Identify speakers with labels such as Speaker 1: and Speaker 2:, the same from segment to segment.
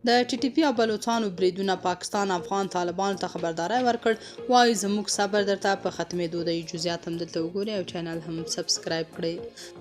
Speaker 1: د ټي ټي پي او بلوڅانو بریدونه، پاکستان افغان طالبانو ته خبرداری ورکړ، وايي زموږ صبر درته په ختمېدو دی. جزئیات هم دلته وګورئ او چینل هم سبسکرایب کړئ.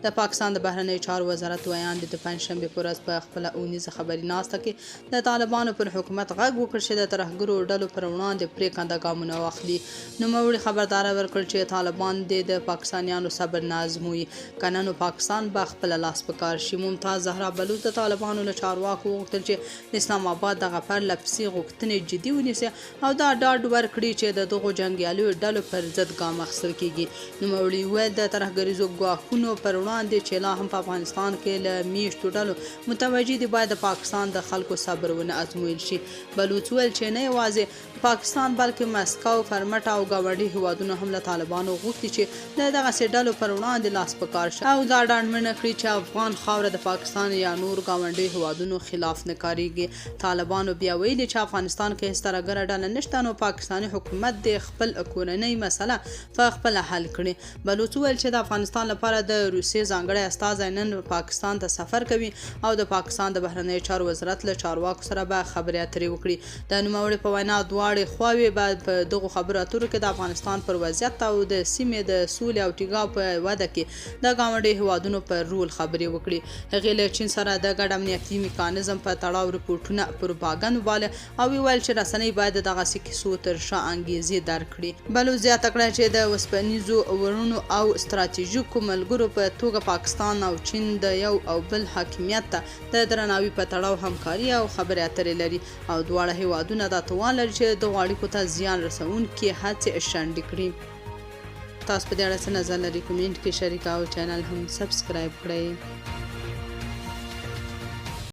Speaker 1: د پاکستان د بهرنیو چارو وزارت ویاند د پنجشنبې په ورځ په خپله اونیزه خبري ناسته کې د طالبانو پر حکومت غږ وکړ چې د ترهګرو ډلو پر وړاندې پرېکنده ګامونه واخلي. نوموړي خبرداری ورکړ چې طالبان دې د پاکستانیانو صبر نه ازمويي، که نه نو پاکستان به خپله لاس په کار شي. ممتاز زهرا بلوڅ د طالبانو له چارواکو وغوښتل چې اسلام اباد دغه پرله پسې غوښتنې جدي ونیسي او دا ډاډ ورکړي چې د دغو جنګیالیو ډلو پر ضد ګام اخیستل کیږي. نوموړي وویل، د ترهګریزو ګواښونو پر وړاندې چې لا هم په افغانستان کې له میشتو ډلو متوجه دي، باید د پاکستان د خلکو صبر ونه ازمویل شي. بلوڅ وویل چې نه یوازې پاکستان بلکې مسکو، فرمټ او ګاونډي هیوادونو هم له طالبانو غوښتي چې د دغسې ډلو پر وړاندې لاس په کار شي او دا ډاډمنه کړي چې افغان خاوره د پاکستان یا نور ګاونډیو هیوادونو خلاف نه کاریږي. طالبانو بیا ویلي چې افغانستان کې هیڅ ترهګره ډله نشته، نو پاکستاني حکومت دې خپل کورنۍ مسله په خپله حل کړي. بلوڅ وویل چې د افغانستان لپاره د روسیې ځانګړی استازی نن پاکستان ته سفر کوي او د پاکستان د بهرنیو چارو وزارت له چارواکو سره به خبرې اترې وکړي. د نوموړي په وینا، دواړې خواوې به په دغو خبرو اترو کې د افغانستان پر وضعیت او د سیمې د سولې او ټینګار په وده کې د ګاونډیو هیوادونو پر رول خبرې وکړي. هغې له چین سره د ګډ امنیتي میکانیزم په تړاو رپورټونه پروپاګند وباله او وویل چې رسنۍ باید د دغسې کیسو تر شا انګیزې درک کړي. بلوڅ زیاته کړه چې د وسپنیزو وروڼو او ستراتیژیکو ملګرو په توګه پاکستان او چین د یو او بل حاکمیت ته د درناوي په تړاو همکاري او خبرې اترې لري او دواړه هیوادونه دا توان لري چې دغو اړیکو ته زیان رسوونکې هڅې شنډې کړي. تاسو په دې اړه څه نظر لرئ؟ کومنټ کې شریک او چینل هم سبسکرایب کړئ.